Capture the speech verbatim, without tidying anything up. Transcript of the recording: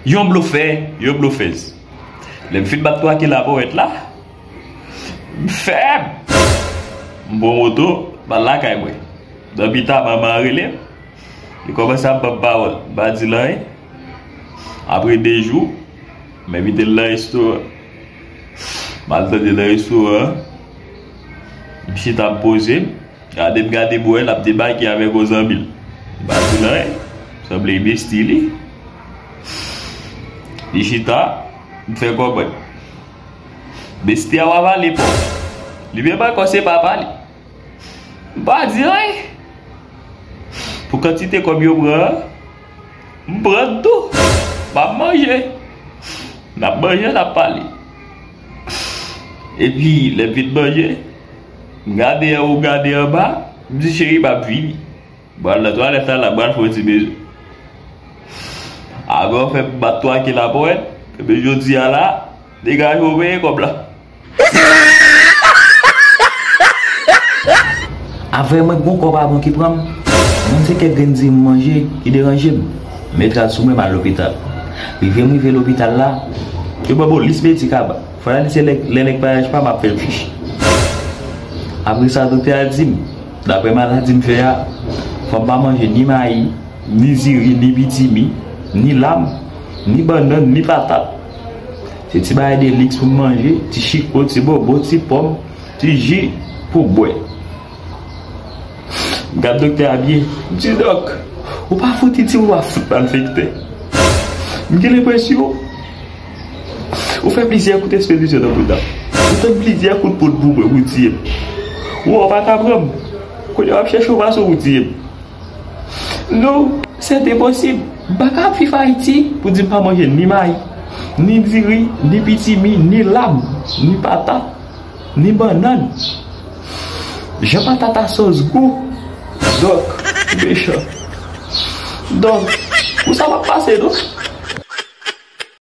Yon blofè, yon blofèz. Lè m fin bat twa ke lapòwèt la, m fèb. M pran moto, m al lakay mwen. Nan pita, manman an rele m. Li kòmanse ap ban m pawòl. M pa di l anyen. Apre de jou, m envite l nan restoran. M al tande nan restoran an. M chita, m poze m. Gade m gade bwè, l ap debake avèk yon zanmi l. M pa di l anyen. Sanble e besti li. Li chita, m fè kòmann. Besti a w avale pa w. Li menm ankò se papa li. M pa di anyen. Pou kantite kòb yo pran an, m pran tou. M ap manje. N ap manje, n ap pale. Epi, lè m fin manje, m gade anwo, m gade anba, m di, "Cheri, m ap vini." M pral nan twalèt la, la, m pral fè yon ti bezwen. Apre w fè m bat twa ke lapòwèt, ebyen jodi a la, degaje w peye kòb la. Avè mwen gon kòb pa bon ki pran m. Mwen se kèk grenn diri m manje ki deranje m. M mete al sou mwen, m al lopital. Rive m rive lopital la, yo ban m yon lis medikaman. Fò l se lè, lè nèg pa yaj pa m ap fè l fich. Apre sa, doktè a di m, daprè maladi m fè a, fò m pa manje ni mayi, ni diri, ni pitimi, ni lam, ni bannann, ni patat. Se ti bagay de liks pou m manje, ti chiko, ti bonbon, ti pòm, ti ji pou bwè. M gad doktè a byen. M di, "Dòk, ou pa fout itil, ou pa fout malfektè. M gen lenpresyon ou fè plizyè kout espedisyon nan bouda. Ou tann plizyè kout poud pou mwen, pou tiye m. Ou wè, ou pa ka pran m. Kounye a w ap chèche yon fason pou tiye m." Non, se te posib. M pa ka ap viv Ayiti pou di m pa manje ni mayi, ni diri, ni pitimi, ni lam, ni patat, ni bannann. Jan patat a sòs gou. Dòk, ou mechan. Dòk, pou sa p ap pase, non.